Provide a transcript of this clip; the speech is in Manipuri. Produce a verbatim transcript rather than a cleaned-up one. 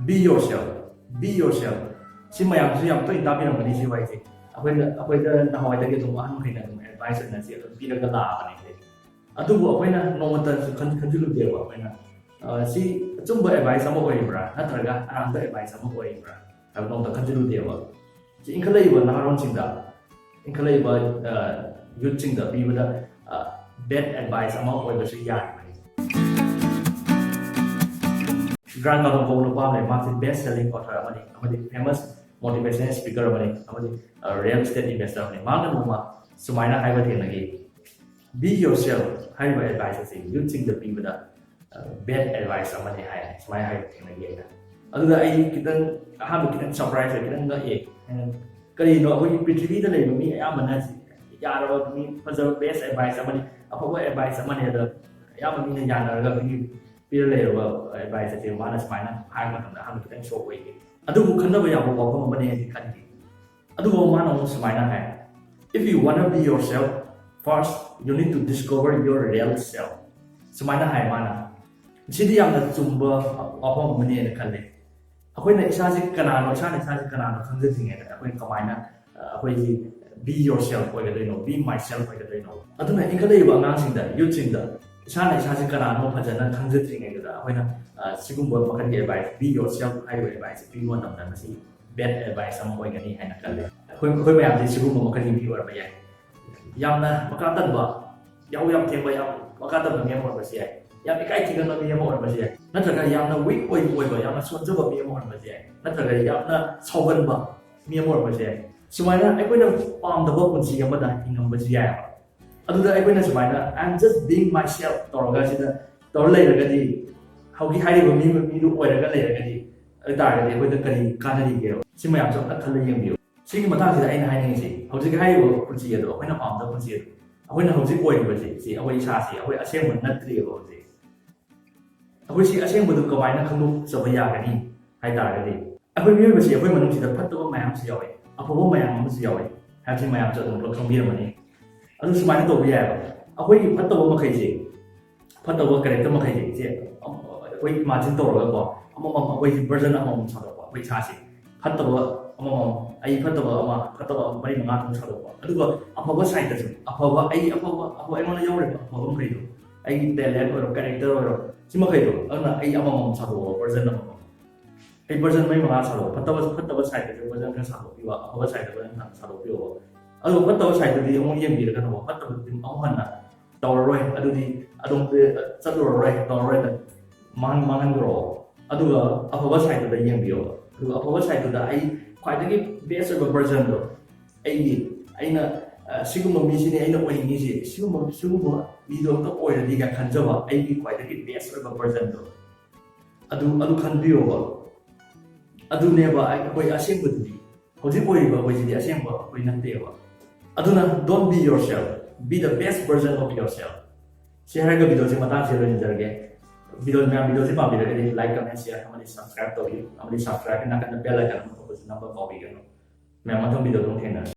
Be yourself, be yourself. ꯁꯤ ꯃꯌꯥꯝꯁꯨ ꯌꯥꯝ ꯇꯣꯏꯅ ꯇꯥꯕꯤꯔꯝꯒꯅꯤ ꯁꯤ ꯋꯥꯍꯩꯁꯦ꯫ ꯑꯩꯈꯣꯏꯅ ꯑꯩꯈꯣꯏꯗ ꯅꯍꯥꯟꯋꯥꯏꯗꯒꯤ ꯑꯗꯨꯝ ꯑꯍꯟꯈꯩꯅ ꯑꯗꯨꯝ ꯑꯦꯗꯚꯥꯏꯁ ꯑꯣꯏꯅ ꯁꯤ ꯑꯗꯨꯝ ꯄꯤꯔꯒ ꯂꯥꯛꯑꯕꯅꯦ꯫ ꯑꯗꯨꯕꯨ ꯑꯩꯈꯣꯏꯅ ꯅꯣꯡꯃꯇꯁꯨ ꯈꯟ ꯈꯟꯖꯤꯜꯂꯨꯗꯦꯕ꯫ ꯑꯩꯈꯣꯏꯅ ꯑ, ꯁꯤ ꯑꯆꯨꯝꯕ ꯑꯦꯗꯚꯥꯏꯁ ꯑꯃ ꯑꯣꯏꯔꯤꯕ꯭ꯔꯥ ꯅꯠꯇ꯭ꯔꯒ ꯑꯔꯥꯟꯕ ꯑꯦꯗꯚꯥꯏꯁ ꯑꯃ ꯑꯣꯏꯔꯤꯕ꯭ꯔꯥ ꯍꯥꯏꯕ ꯅꯣꯡꯃꯇ ꯈꯟꯖꯤꯜꯂꯨꯗꯦꯕ꯫ ꯁꯤ ꯏꯟꯈꯠꯂꯛꯏꯕ ꯅꯍꯥꯔꯣꯟꯁꯤꯡꯗ, ꯏꯟꯈꯠꯂꯛꯏꯕ ꯌꯨꯠꯁꯤꯡꯗ ꯄꯤꯕꯗ ꯕꯦꯗ ꯑꯦꯗꯚꯥꯏꯁ ꯑꯃ ꯑꯣꯏꯕꯁꯨ ꯌꯥꯔꯤꯕꯅꯤ꯫ ꯒ꯭ꯔꯥꯟ ꯀꯥꯔꯗꯣꯟ ꯀꯧꯕ ꯅꯨꯄꯥ ꯑꯃ ꯂꯩ꯫ ꯃꯥꯁꯤ ꯕꯦꯁ ꯁꯦꯂꯤꯡ ꯑꯣꯊꯔ ꯑꯃꯅꯤ, ꯑꯃꯗꯤ ꯐꯦꯃꯁ ꯃꯣꯇꯤꯚꯦꯁꯅꯦꯜ ꯁ꯭ꯄꯤꯀꯔ ꯑꯃꯅꯤ, ꯑꯃꯗꯤ ꯔꯤꯌꯦꯜ ꯏꯁꯇꯦꯠ ꯏꯟꯚꯦꯁꯇꯔ ꯑꯃꯅꯤ꯫ ꯃꯥꯅ ꯅꯣꯡꯃ ꯁꯨꯃꯥꯏꯅ ꯍꯥꯏꯕ ꯊꯦꯡꯅꯈꯤ, "Be yourself" ꯍꯥꯏꯔꯤꯕ ꯑꯦꯗꯚꯥꯏꯁ ꯑꯁꯤ ꯌꯨꯠꯁꯤꯡꯗ ꯄꯤꯕꯗ ꯕꯦꯗ ꯑꯦꯗꯚꯥꯏꯁ ꯑꯃꯅꯤ ꯍꯥꯏ, ꯁꯨꯃꯥꯏꯅ ꯍꯥꯏꯕ ꯊꯦꯡꯅꯈꯤ ꯑꯩꯅ꯫ ꯑꯗꯨꯗ ꯑꯩ ꯈꯤꯇꯪ, ꯑꯍꯥꯟꯕ ꯈꯤꯇꯪ ꯁꯔꯄ꯭ꯔꯥꯏꯁ ꯑꯣꯏ, ꯈꯤꯇꯪ ꯉꯛꯑꯦ꯫ ꯑꯩꯅ, "ꯀꯔꯤꯅꯣ, ꯑꯩꯈꯣꯏꯒꯤ ꯄ꯭ꯔꯤꯊꯤꯕꯤꯗ ꯂꯩꯕ ꯃꯤ ꯑꯌꯥꯝꯕꯅ ꯁꯤ ꯌꯥꯔꯕ, ꯃꯤ ꯐꯖꯕ ꯕꯦꯁ ꯑꯦꯗꯚꯥꯏꯁ ꯑꯃꯅꯤ, ꯑꯐꯕ ꯑꯦꯗꯚꯥꯏꯁ ꯑꯃꯅꯤ, ꯑꯗ ꯑꯌꯥꯝꯕ ꯃꯤꯅ ꯌꯥꯅꯔꯒ ꯑꯩꯈꯣꯏꯒꯤ ꯄꯤꯔ ꯂꯩꯔꯕ ꯑꯦꯗꯚꯥꯏꯁ ꯑꯁꯤ ꯃꯥꯅ ꯁꯨꯃꯥꯏꯅ ꯍꯥꯏꯕ ꯃꯇꯝꯗ ꯑꯍꯥꯟꯕ ꯈꯤꯇꯪ ꯁꯣꯛ ꯑꯣꯏꯈꯤ꯫ ꯑꯗꯨꯕꯨ ꯈꯟꯅꯕ ꯌꯥꯕ ꯋꯥꯐꯝ ꯑꯃꯅꯤ ꯍꯥꯏꯅ ꯈꯟꯈꯤ꯫ ꯑꯗꯨꯕꯨ ꯃꯥꯅ ꯑꯃꯨꯛ ꯁꯨꯃꯥꯏꯅ ꯍꯥꯏ, "If you wanna be yourself, first you need to discover your real self." ꯁꯨꯃꯥꯏꯅ ꯍꯥꯏ ꯃꯥꯅ꯫ ꯁꯤꯗꯤ ꯌꯥꯝꯅ ꯆꯨꯝꯕ ꯋꯥꯐꯝ ꯑꯃꯅꯦꯅ ꯈꯜꯂꯦ꯫ ꯑꯩꯈꯣꯏꯅ ꯏꯁꯥꯁꯦ ꯀꯅꯥꯅꯣ, ꯏꯁꯥꯅ ꯏꯁꯥꯁꯦ ꯀꯅꯥꯅꯣ ꯈꯪꯖꯗ꯭ꯔꯤꯉꯩꯗ ꯑꯩꯈꯣꯏꯅ ꯀꯃꯥꯏꯅ, ꯑ, ꯑꯩꯈꯣꯏꯁꯤ "Be yourself" ꯑꯣꯏꯒꯗꯣꯏꯅꯣ, "Be myself" ꯑꯣꯏꯒꯗꯣꯏꯅꯣ? ꯑꯗꯨꯅ ꯏꯟꯈꯠꯂꯛꯏꯕ ꯑꯉꯥꯡꯁꯤꯡꯗ, ꯌꯨꯠꯁꯤꯡꯗ ꯏꯁꯥꯅ ꯏꯁꯥꯁꯦ ꯀꯅꯥꯅꯣ ꯐꯖꯅ ꯈꯪꯖꯗ꯭ꯔꯤꯉꯩꯗꯨꯗ ꯑꯩꯈꯣꯏꯅ, ꯑ, ꯁꯤꯒꯨꯝꯕ ꯃꯈꯜꯒꯤ ꯑꯦꯗꯚꯥꯏꯁ, "Be yourself" ꯍꯥꯏꯔꯤꯕ ꯑꯦꯗꯚꯥꯏꯁꯁꯦ ꯄꯤꯕ ꯃꯇꯝꯗ ꯃꯁꯤ ꯕꯦꯗ ꯑꯦꯗꯚꯥꯏꯁ ꯑꯃ ꯑꯣꯏꯒꯅꯤ ꯍꯥꯏꯅ ꯈꯜꯂꯦ꯫ ꯑꯩꯈꯣꯏ, ꯑꯩꯈꯣꯏ ꯃꯌꯥꯝꯁꯤ ꯁꯤꯒꯨꯝꯕ ꯃꯈꯜꯒꯤ ꯃꯤ ꯑꯣꯏꯔꯝꯕ ꯌꯥꯏ꯫ ꯌꯥꯝꯅ ꯃꯈꯥ ꯇꯟꯕ, ꯌꯥꯍꯧ ꯌꯥꯝ ꯊꯦꯡꯕ, ꯌꯥꯝ ꯃꯈꯥ ꯇꯟꯕ ꯃꯤ ꯑꯃ ꯑꯣꯏꯔꯝꯕꯁꯨ ꯌꯥꯏ꯫ ꯌꯥꯝ ꯏꯀꯥꯏ ꯊꯤꯒꯟꯕ ꯃꯤ ꯑꯃ ꯑꯣꯏꯔꯝꯕꯁꯨ ꯌꯥꯏ꯫ ꯅꯠꯇ꯭ꯔꯒ ꯌꯥꯝꯅ ꯋꯤꯛ ꯑꯣꯏ-, ꯑꯣꯏꯕ, ꯌꯥꯝꯅ ꯁꯣꯟꯖꯕ ꯃꯤ ꯑꯃ ꯑꯣꯏꯔꯝꯕꯁꯨ ꯌꯥꯏ꯫ ꯅꯠꯇ꯭ꯔꯒ ꯌꯥꯝꯅ ꯁꯥꯎꯒꯟꯕ ꯃꯤ ꯑꯃ ꯑꯣꯏꯔꯝꯕꯁꯨ ꯌꯥꯏ꯫ ꯁꯨꯃꯥꯏꯅ ꯑꯩꯈꯣꯏꯅ ꯄꯥꯝꯗꯕ ꯄꯨꯟꯁꯤ ꯑꯃꯗ ꯍꯤꯡꯉꯝꯕꯁꯨ ꯌꯥꯏꯑꯕ꯫ ꯑꯗꯨꯗ ꯑꯩꯈꯣꯏꯅ ꯁꯨꯃꯥꯏꯅ "I'm just being myself" ꯇꯧꯔꯒ ꯁꯤꯗ ꯇꯧꯔ ꯂꯩꯔꯒꯗꯤ, ꯍꯧꯖꯤꯛ ꯍꯥꯏꯔꯤꯕ ꯃꯤ, ꯃꯤꯗꯨ ꯑꯣꯏꯔꯒ ꯂꯩꯔꯒꯗꯤ, ꯑꯗꯨ ꯇꯥꯔꯒꯗꯤ ꯑꯩꯈꯣꯏꯗ ꯀꯔꯤ ꯀꯥꯟꯅꯔꯤꯒꯦꯕ? ꯁꯤ ꯃꯌꯥꯝꯁꯨ ꯑꯝꯇ ꯈꯜꯂ ꯌꯦꯡꯕꯤꯌꯨ꯫ ꯁꯤꯒꯤ ꯃꯇꯥꯡꯁꯤꯗ ꯑꯩꯅ ꯍꯥꯏꯅꯤꯡꯉꯤꯁꯤ, ꯍꯧꯖꯤꯛ ꯍꯥꯏꯔꯤꯕ ꯄꯨꯟꯁꯤ ꯑꯗꯣ, ꯑꯩꯈꯣꯏꯅ ꯄꯥꯝꯖꯕ ꯄꯨꯟꯁꯤ ꯑꯗꯣ, ꯑꯩꯈꯣꯏꯅ ꯍꯧꯖꯤꯛ ꯑꯣꯏꯔꯤꯕꯁꯤ, ꯁꯤ ꯑꯩꯈꯣꯏ ꯏꯁꯥꯁꯤ, ꯑꯩꯈꯣꯏ ꯑꯁꯦꯡꯕ ꯅꯠꯇ꯭ꯔꯤꯑꯕ ꯍꯧꯖꯤꯛ꯫ ꯑꯩꯈꯣꯏ ꯁꯤ ꯑꯁꯦꯡꯕꯗꯨ ꯀꯃꯥꯏꯅ ꯈꯪꯗꯣꯛꯆꯕ ꯌꯥꯒꯅꯤ ꯍꯥꯏ ꯇꯥꯔꯒꯗꯤ, ꯑꯩꯈꯣꯏ ꯃꯤꯑꯣꯏꯕꯁꯤ, ꯑꯩꯈꯣꯏ ꯃꯅꯨꯡꯁꯤꯗ ꯐꯠꯇꯕ ꯃꯌꯥꯝ ꯑꯃꯁꯨ ꯌꯥꯎꯋꯤ, ꯑꯐꯕ ꯃꯌꯥꯝ ꯑꯃꯁꯨ ꯌꯥꯎꯋꯤ ꯍꯥꯏꯕꯁꯤ ꯃꯌꯥꯝꯁꯨ ꯑꯗꯨꯝ ꯄꯨꯂꯞ ꯈꯪꯕꯤꯔꯝꯃꯅꯤ꯫ ꯑꯗꯨ ꯁꯨꯃꯥꯏꯅ ꯇꯧꯕ ꯌꯥꯏꯑꯕ, ꯑꯩꯈꯣꯏꯒꯤ ꯐꯠꯇꯕ ꯃꯈꯩꯁꯦ, ꯐꯠꯇꯕ ꯀꯦꯔꯦꯛꯇꯔ ꯃꯈꯩꯁꯦ, ꯁꯦ ꯑꯩꯈꯣꯏ ꯏꯃꯥꯖꯤꯟ ꯇꯧꯔꯒꯀꯣ, ꯑꯃꯃꯝ, ꯑꯩꯈꯣꯏꯁꯤ version ꯑꯃꯃꯝ ꯁꯥꯗꯣꯛꯄ, ꯑꯩꯈꯣꯏ ꯏꯁꯥꯁꯤ ꯐꯠꯇꯕ ꯑꯃꯃꯝ, ꯑꯩ ꯐꯠꯇꯕ ꯑꯃ, ꯐꯠꯇꯕ ꯃꯔꯤ ꯃꯉꯥ ꯊꯣꯛꯅ ꯁꯥꯗꯣꯛꯄ, ꯑꯗꯨꯒ ꯑꯐꯕ sideꯇꯁꯨ, ꯑꯐꯕ, ꯑꯩ ꯑꯐꯕ, ꯑꯐꯕ ꯑꯩꯉꯣꯟꯗ ꯌꯥꯎꯔꯤꯕ ꯑꯐꯕ ꯃꯈꯩꯗꯣ, ꯑꯩꯒꯤ talent ꯑꯣꯏꯔꯣ, character ꯑꯣꯏꯔꯣ, ꯁꯤ ꯃꯈꯩꯗꯣ, ꯑꯗꯨꯅ ꯑꯩ ꯑꯃꯃꯝ ꯁꯥꯗꯣꯛꯑꯣ, version ꯑꯃꯃꯝ꯫ ꯑꯩ version ꯃꯔꯤ ꯃꯉꯥ ꯁꯥꯗꯣꯛꯑꯣ, ꯐꯠꯇꯕ, ꯐꯠꯇꯕ sideꯇꯁꯨ version ꯈꯔ ꯁꯥꯗꯣꯛꯄꯤꯕ, ꯑꯐꯕ sideꯇ version ꯁꯥ-, ꯁꯥꯗꯣꯛꯄꯤꯌꯣꯕ꯫ ꯑꯗꯨꯒ ꯐꯠꯇꯕ sideꯇꯨꯗꯤ ꯑꯃꯨꯛ ꯌꯦꯡꯕꯤꯔꯒꯅꯣꯕ, ꯐꯠꯇꯕꯗꯨꯗꯤ ꯑꯃꯨꯛ ꯍꯟꯅ ꯇꯧꯔꯔꯣꯏ, ꯑꯗꯨꯗꯤ ꯑꯗꯨꯝ ꯆꯠꯂꯨꯔꯔꯣꯏ, ꯇꯧꯔꯔꯣꯏꯗ ꯃꯥꯡ-, ꯃꯥꯡꯍꯟꯈ꯭ꯔꯣ꯫ ꯑꯗꯨꯒ ꯑꯐꯕ sideꯇꯨꯗ ꯌꯦꯡꯕꯤꯌꯣꯕ꯫ ꯑꯗꯨꯒ ꯑꯐꯕ sideꯇꯨꯗ ꯑꯩ ꯈ꯭ꯋꯥꯏꯗꯒꯤ best ꯑꯣꯏꯕ versionꯗꯣ, ꯑꯩꯒꯤ, ꯑꯩꯅ, ꯑ, ꯁꯤꯒꯨꯝꯕ ꯃꯤꯁꯤꯅꯤ ꯑꯩꯅ ꯑꯣꯏꯅꯤꯡꯉꯤꯁꯤ, ꯁꯤꯒꯨꯝꯕ, ꯁꯤꯒꯨꯝꯕ ꯃꯤꯗꯣ ꯑꯝꯇ ꯑꯣꯏꯔꯗꯤ ꯀꯥꯏꯅ ꯈꯟꯖꯕ, ꯑꯩꯒꯤ ꯈ꯭ꯋꯥꯏꯗꯒꯤ best ꯑꯣꯏꯕ versionꯗꯣ, ꯑꯗꯨ, ꯑꯗꯨ ꯈꯟꯕꯤꯌꯣꯕ꯫ ꯑꯗꯨꯅꯦꯕ ꯑꯩ-, ꯑꯩꯈꯣꯏ ꯑꯁꯦꯡꯕꯗꯨꯗꯤ, ꯍꯧꯖꯤꯛ ꯑꯣꯏꯔꯤꯕ ꯑꯩꯈꯣꯏꯁꯤꯗꯤ ꯑꯁꯦꯡꯕ ꯑꯩꯈꯣꯏ ꯅꯠꯇꯦꯕ꯫ ꯑꯗꯨꯅ don't be yourself, be the best version of yourself꯫ ꯁꯤ ꯍꯥꯏꯔꯒ videoꯁꯤ ꯃꯇꯥꯡꯁꯤꯗ ꯂꯣꯏꯁꯤꯟꯖꯔꯒꯦ꯫ Video, ꯃꯌꯥꯝ videoꯁꯤ ꯄꯥꯝꯕꯤꯔꯒꯗꯤ like, comment, share ꯑꯃꯗꯤ subscribe ꯇꯧꯕꯤꯌꯨ, ꯑꯃꯗꯤ subscribeꯀꯤ ꯅꯥꯀꯟꯗ bell icon ꯑꯃ ꯊꯣꯛꯄꯁꯤ ꯅꯝꯕ ꯀꯥꯎꯕꯤꯒꯅꯨ꯫ ꯃꯌꯥꯝ ꯃꯊꯪ videoꯗ ꯑꯃꯨꯛ ꯊꯦꯡꯅꯔꯁꯤ꯫